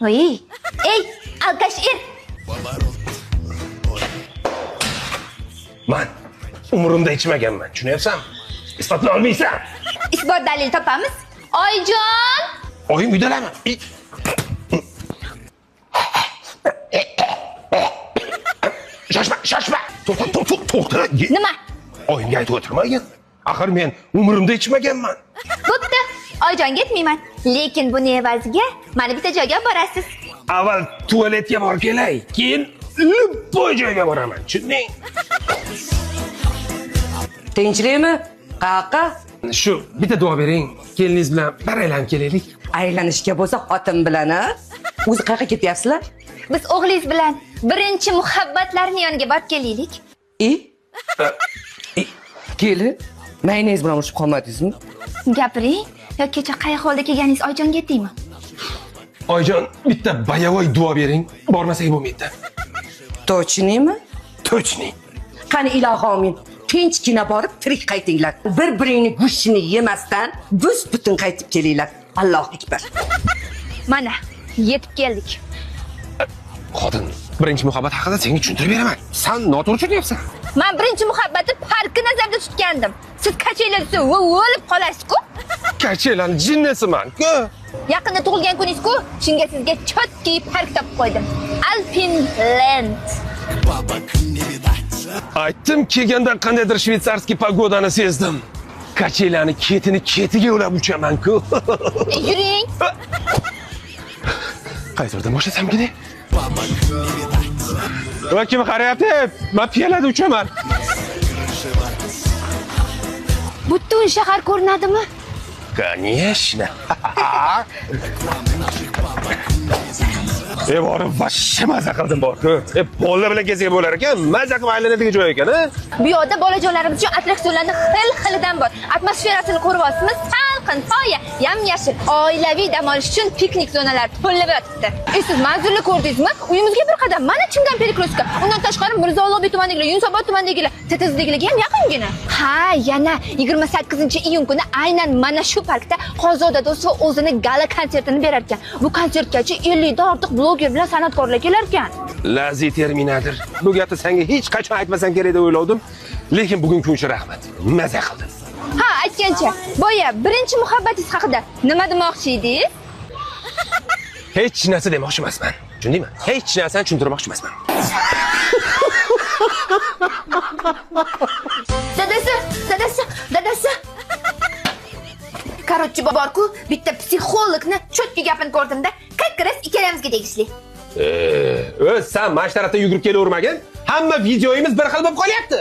Voy, ey, alkash er. Man umrimda ichmaganman, tushunyapsanmi? Isbotlay olmaysan. Isbot dalil topamiz. Oyijon! Oyim uydalarmi? Shoshma, shoshma. To'xta, to'xta, to'xta. Nima? Oyimga aytib o'tirmagin. Axir men umrimda ichmaganman. Bo'pti. Oyijonga aytmayman. Lekin buni evaziga meni bitta joyga olib borasiz. Avval tualetga borib kelay, keyin любой joyga boraman. Tushunding? Tinchlikmi? Qayoqqa? Shu bitta duo bering. Keliningiz bilan bir aylanib kelaylik. Aylanishga bo'lsa xotin bilan, a? O'zi qayoqqa ketyapsizlar? Biz o'g'lingiz bilan birinchi muhabbatlarning yoniga borib kelaylik. I? Kelin, mayonez bilan urishib qolmadingizmi? Gapiring, yo kecha qay holda kelganingiz Oyijonga aytdingmi? Oyijon, bitta bayavoy duo bering. Bormasak bo'lmaydi. Точныйmi? Точный. Qani ilohi omin. Tinchgina borib tirik qaytinglar. Bir-biringni go'shtini yemasdan bus-butun qaytib kelinglar. Allohu akbar. Mana, yetib keldik. Xotin, birinchi muhabbat haqida senga tushuntirib beraman. San noto'g'ri tushunyapsan. Men birinchi muhabbatni parkni nazarda tutgandim. Siz kachaylar desa, o'lib qolasiz-ku. Kachaylarni jinnisiman-ku. Yaqinda tug'ilgan kuningiz-ku, shunga sizga chotki park topib qo'ydim. Alpin Land. Aytdim, kelganda qandaydir shveytsarskiy pagodani sezdim. Kachaylarni ketini ketiga ulab uchaman-ku. Yuring. Qaysi yerdan boshlasamkin? Va kim qarayapti? Men piyolada uchaman. Butun shahar ko'rinadimi? Конечно. Borib vashsha maza qildim bor-ku. Bolalar bilan kelsak bo'lar ekan, maza qilib aylanadigan joy ekan, a? Bu yoqda bolajonlarimiz uchun attraksionlarni xil-xilidan bor. Atmosferasini ko'ryapsizmi? Salqin, soya, yam-yashil, oilaviy dam olish uchun piknik zonalari to'lib yotibdi. Siz manzilni ko'rdingizmi? Uyimizga bir qadam, mana Chimgan Perekroska. Undan tashqari Mirzo Ulug'bek tumanidagilar, Yunusobod tumanidagilar, TTZdagilarga ham yaqingina. Ha, yana 28-iyun kuni aynan mana shu parkda Xonzoda Do'stova o'zini gala konsertini berar ekan. Bu konsertgacha 50 dan ortiq bloger bilan san'atkorlar kelar ekan. Lazi terminator. Bu gapni senga hech qachon aytmasam kerak deb o'yladim. Lekin bugungi kun uchun rahmat. Maza qildim. Ha, aytgancha, boya birinchi muhabbatingiz haqida nima demoqchi edingiz? Hech narsa demoqchi emasman. Tushundingmi? Hech narsani tushuntirmoqchi emasman. Dadasi, dadasi, dadasi. Короче, bor-ku, bitta psixologni cho'tki gapini ko'rdimda, как раз ikkalamizga tegishli. O'z sen mana shu tarafdan yugurib kelavermagin. Hamma videoyimiz bir xil bo'lib qolyapti.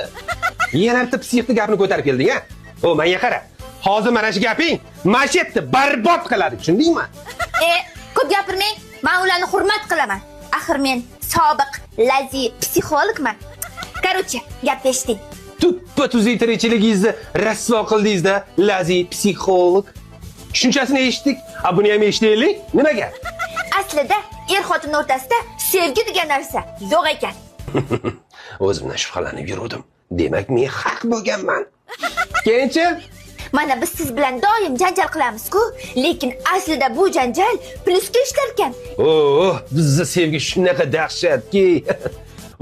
Yana bitta psixni gapini ko'tarib kelding, ha? O, menga qara. Hozir mana shu gaping mana shu yerda barbod qiladi, tushundingmi? Ko'p gapirmang. Men ularni hurmat qilaman. Axir men sobiq lazi psixologman. Короче, gap eshiting. Tuppa tuzuk tirikchiligingizni rasvo qildingiz-da, lazi psixolog. Tushunchasini eshitdik. A buni ham eshitaylik. Nimaga? Aslida er-xotin o'rtasida sevgi degan narsa yo'q ekan. O'zimdan shubhalanib yurdim. Demak, men haq bo'lganman. Keyinchi? Mana biz siz bilan doim janjal qilamiz-ku, lekin aslida bu janjal plyusga ishlar ekan. Oh, bizni sevgi shunaqa dahshatki.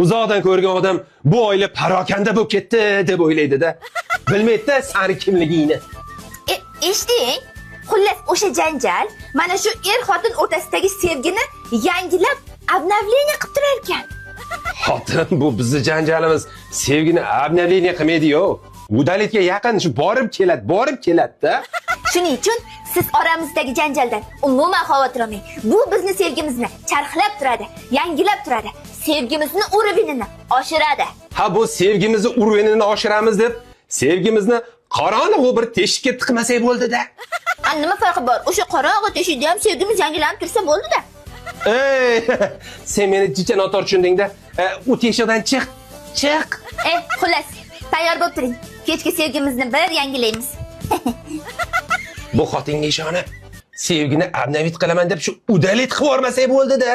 Uzoqdan ko'rgan odam bu oila parokanda bo'lib ketdi deb o'ylaydi-da. Bilmaydi-da sani kimligingni. Eshiting. Xullas, o'sha janjal mana shu er-xotin o'rtasidagi sevgini yangilab, obnovleniya qilib turar ekan. Xotin, bu bizni janjalimiz sevgini obnovleniya qilmaydi-yu. Udalitga yaqin shu borib keladi, borib keladi-da. Shuning uchun siz oramizdagi janjaldan umuman xavotir olmang. Bu bizni sevgimizni charxlab turadi, yangilab turadi. Sevgimizni uruvinini oshiradi. Ha, bu sevgimizni uruvinini oshiramiz deb sevgimizni qorong'u bir teshikka tiqmasak bo'ldi-da. Nima farqi bor? O'sha qorong'u teshikda ham sevgimiz yangilanib tursa bo'ldi-da. Ey, sen meni jicha noto'g'ri tushunding-da. U teshikdan chiq, chiq. Xullas, tayyor bo'lib turing. Kechki sevgimizni bir yangilaymiz. Bu xotinga ishonib, sevgini obnovit qilaman deb shu udalit qilib yubormasak bo'ldi-da.